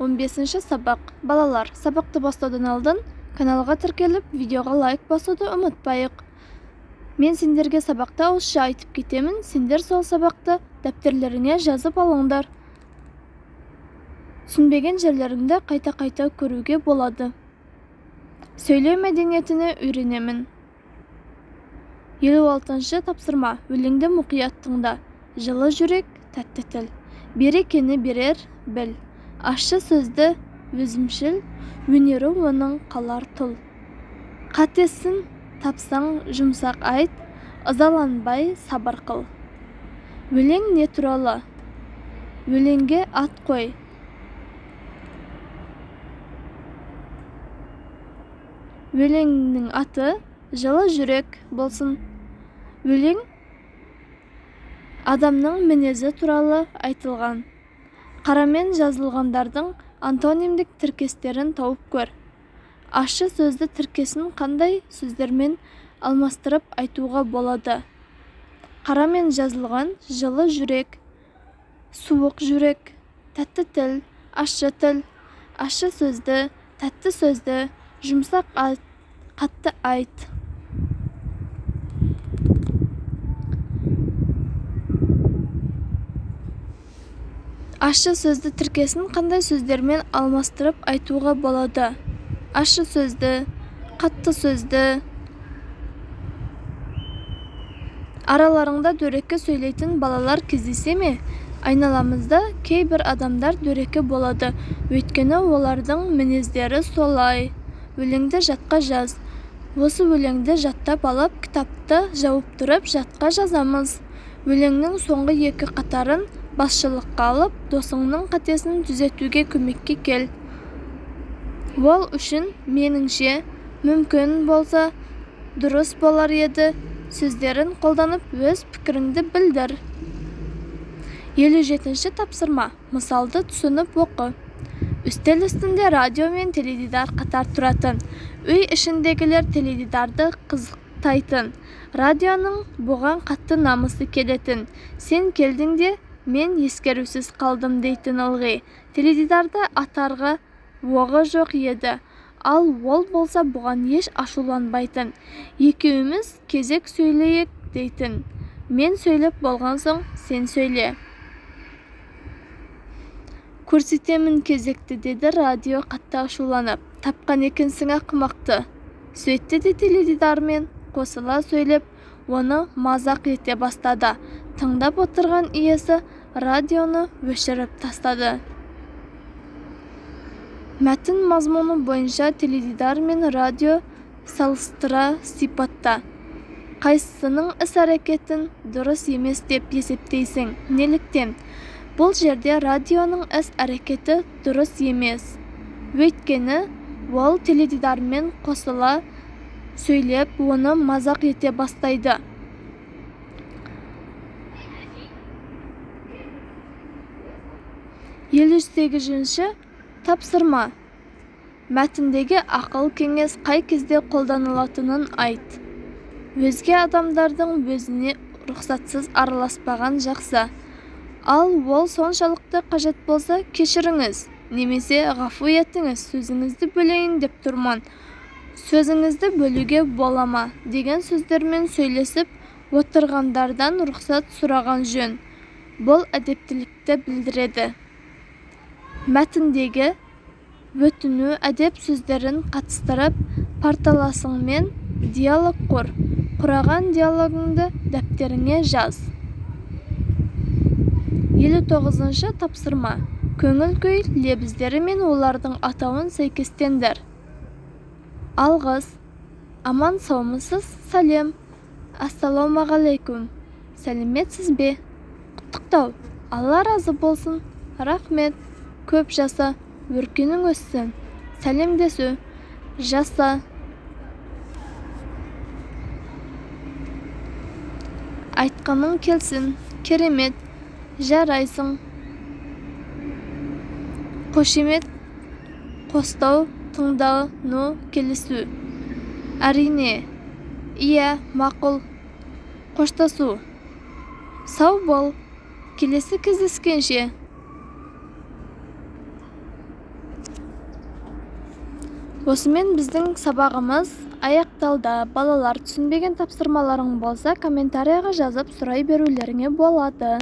15-сабақ. Балалар, сабақты бастаудан алдын каналға тіркеліп, видеоға лайк басуды ұмытпайық. Мен сендерге сабақта ауызша айтып кетемін, сендер сол сабақты дәптерлеріңе жазып алыңдар. Түсінбеген жерлеріңді қайта-қайта көруге болады. Сөйлеу мәдениетіне үйренемін. 56-тапсырма. Өлеңді мұқият тыңда. Жылы жүрек, тәтті тіл. Берекені берер, біл. Ащы сөзді өзімшіл, өнері оның қалар тұл. Қатесін тапсаң жұмсақ айт, ызаланбай сабыр қыл. Өлең не туралы? Өлеңге ат қой. Өлеңнің аты жылы жүрек болсын. Өлең адамның мінезі туралы айтылған. Қарамен жазылғандардың антонимдік тіркестерін тауып көр. Ащы сөзді тіркесін қандай сөздермен алмастырып айтуға болады? Қарамен жазылған жылы жүрек, суық жүрек, тәтті тіл, ащы тіл, ащы сөзді, тәтті сөзді, жұмсақ айт, қатты айт. Ащы сөзді тіркесін қандай сөздермен алмастырып айтуға болады? Ащы сөзді, қатты сөзді. Араларыңда дөрекі сөйлейтін балалар кездесе ме? Айналамызда кейбір адамдар дөрекі болады, өйткені олардың мінездері солай. Өлеңді жатқа жаз. Осы өлеңді жаттап алып, кітапты жауып тұрып, жатқа жазамыз. Өлеңнің соңғы екі қатарын басшылыққа алып, досыңның қатесін түзетуге көмекке кел. Ол үшін, меніңше, мүмкін болса, дұрыс болар еді сөздерін қолданып, өз пікіріңді білдір. 57-тапсырма. Мысалды түсініп оқы. Үстел үстінде радио мен теледидар қатар тұратын. Үй ішіндегілер теледидарды қызықтайтын. Радионың бұған қатты намысы келетін. Сен келдің де, мен ескерусіз қалдым дейтін ылғи. Теледидарды атарға оғы жоқ еді. Ал ол болса бұған еш ашуланбайтын. Екеуміз кезек сөйлейік дейтін. Мен сөйлеп болған соң сен сөйле. Көрсетемін кезекті, деді радио қатты ашуланып. Тапқан екенсің ақымақты. Сөйтті де теледидармен қосыла сөйлеп, оны мазақ ете бастады. Тыңдап отырған иесі радионы өшіріп тастады. Мәтін мазмұны бойынша теледидар мен радио салыстыра сипатта. Қайсысының іс-әрекетін дұрыс емес деп есептейсің? Неліктен? Бұл жерде радионың іс-әрекеті дұрыс емес. Өйткені ол теледидармен қосыла сөйлеп, оны мазақ ете бастайды. 58-тапсырма. Мәтіндегі ақыл кеңес қай кезде қолданылатынын айт. Өзге адамдардың өзіне рұқсатсыз араласпаған жақсы. Ал ол соншалықты қажет болса, кешіріңіз, немесе ғафу етіңіз, сөзіңізді бөлейін деп тұрман. Сөзіңізді бөлуге бола ма деген сөздермен сөйлесіп отырғандардан рұқсат сұраған жөн. Бұл әдептілікті білдіреді. Мәтіндегі өтіну әдеп сөздерін қатыстырып, парталасыңмен диалог құр. Құраған диалогыңды дәптеріңе жаз. 59-тапсырма. Көңіл күй лебіздері мен олардың атауын сәйкестендір. Алғыс, аман саумысыз, сәлем, ассалаумағалейкум, сәлеметсіз бе, құттықтау, Алла разы болсын, рахмет, көп жаса, өркенің өссін, сәлемдесу, жаса. Айтқаның келсін, керемет, жарайсың. Қошемет, қостау, тыңдану, келісу. Әрине, иә, мақұл. Қоштасу. Сау бол, келесі кездескенше. Осымен біздің сабағымыз аяқталды. Балалар, түсінбеген тапсырмаларың болса, комментарияға жазып сұрай берулеріңе болады.